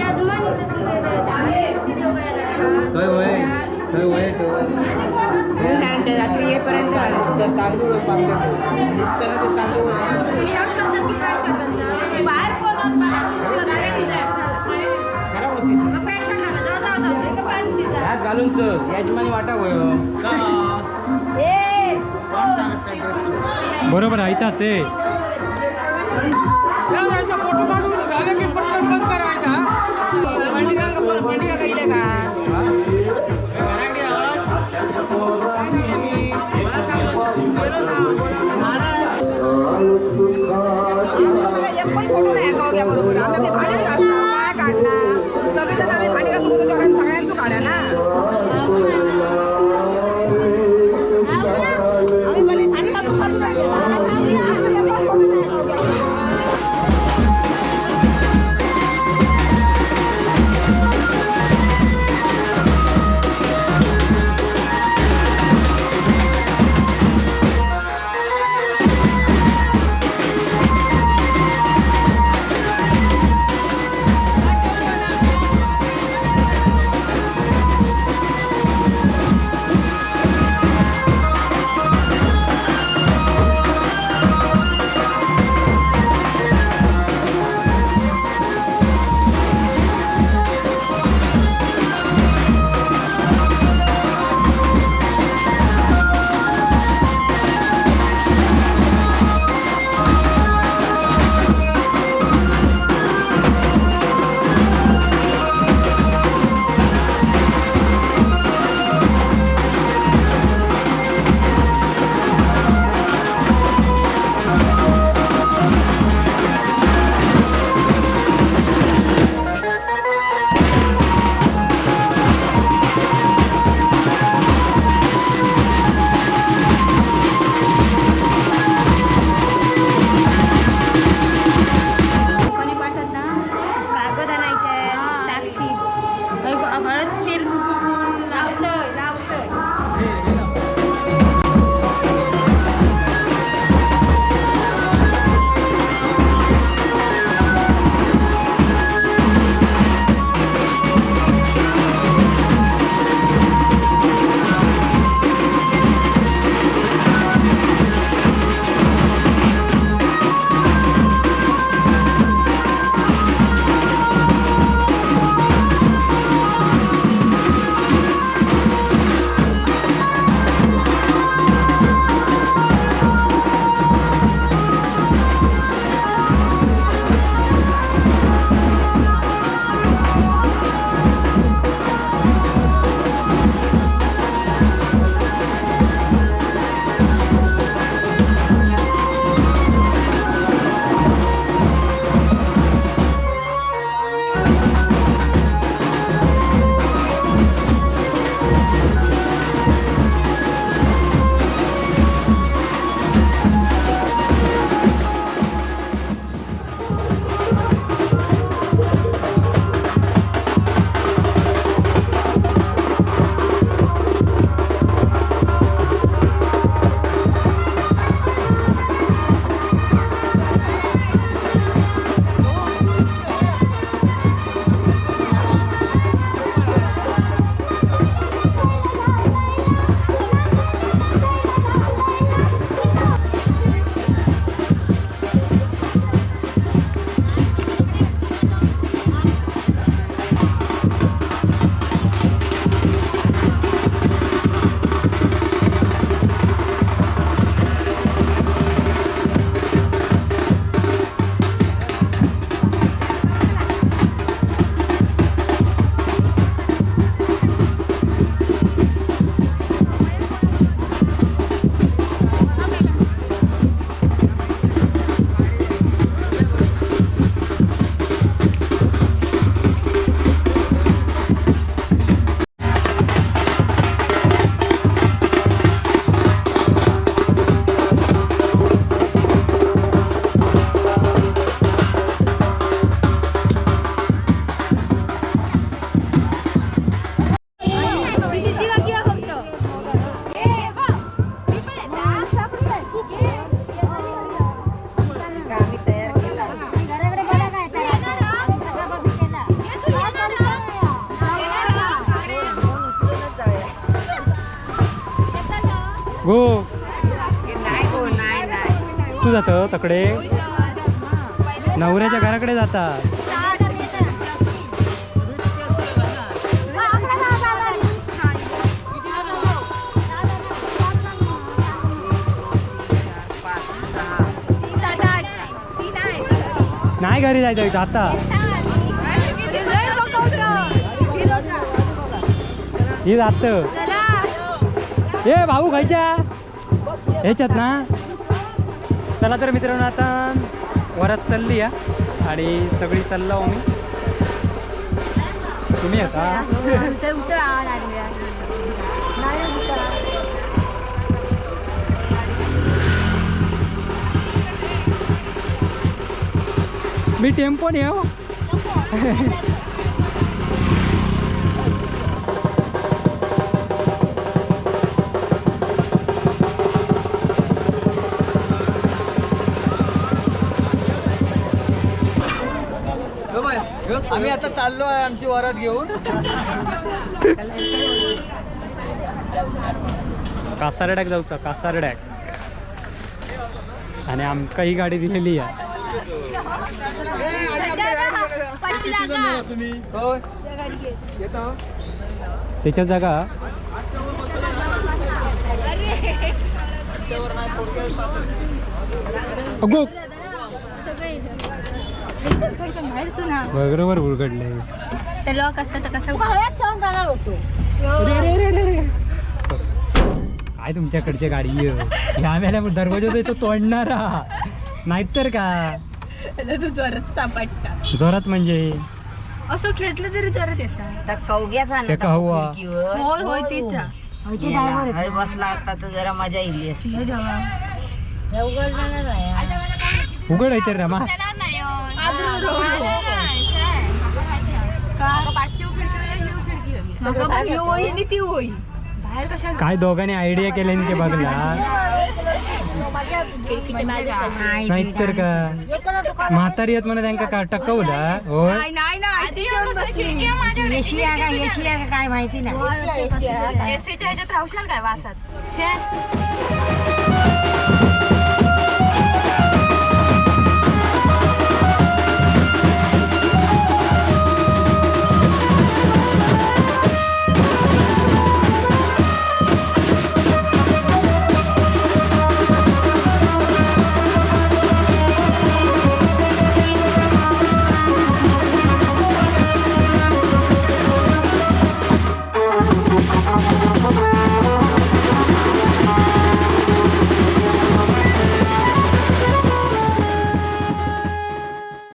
यजमान इथं तुमचे दहा देव गायला. थंय वय, थंय वय तो. सांगते, रात्री येईपर्यंत. तांदूळ पापलेट, ते तांदूळ. तुम्ही ह्याच करतास की पॅन्ट शर्ट घालता? बाहेर कोण होत बघा. खराब होती ती. पॅन्ट शर्ट घाला, जाऊ जाऊ जाऊ. ह्यात घालून चल, यजमानी वाटा वयो. कोण टाकत त्या ड्रेसची? बरोबर ऐकाच आहे. फोटो काढून झालं की पटकन बंद करायचा. पंडिका कैले का? एक पण फोटो नाही का बरोबर? आम्ही भांडी घासणार, काय काढणार? सगळेजण आम्ही भांडी घासून होतो, सगळ्यांचं काढा ना. आम्ही भले भांडी घासून घासून राहिलो. एक पण फोटो नाही. गो नाही गो, नाही नाही. तू जात तकडे नवऱ्याच्या घराकडे जाता. नाही घरी जायचं जाता. ही जात. ए भाऊ खायच्या ह्याच्यात ना. चला तर मित्रांनो आता वरात चालली या आणि सगळी चाललो आम्ही. तुम्ही आता मी टेम्पो नाही हो. आम्ही आता चाललो आहे आमची वरात घेऊन. कासारड्याक जाऊचा कासारड्याक. आणि आमका ही गाडी दिलेली आहे. त्याच्यात जागा. अगो बरोबर उघडले. ते लॉक असतं तर कसं अरे अरे अरे अरे अरे. काय तुमच्याकडच्या गाडी ह्या वेळेला दरवाजा तो तोडणारा नाहीतर का. तू जोरात सापडता. जोरात म्हणजे असं खेचलं तरी जोरात येतात. कवग्याचा त्या कव्वा. होय होय तिचा. बसला असता तर जरा मजा येईल असती. उघड आहे तर रमा. बाहेर कशा काय दोघांनी आयडिया केल्या ते बघला नाहीतर का. म्हातारी आहेत म्हणा त्यांका का टकवला होय. नाही नाही नाही काय माहिती नाही. एसीच्या ह्याच्यात राहशाल काय वासात शे.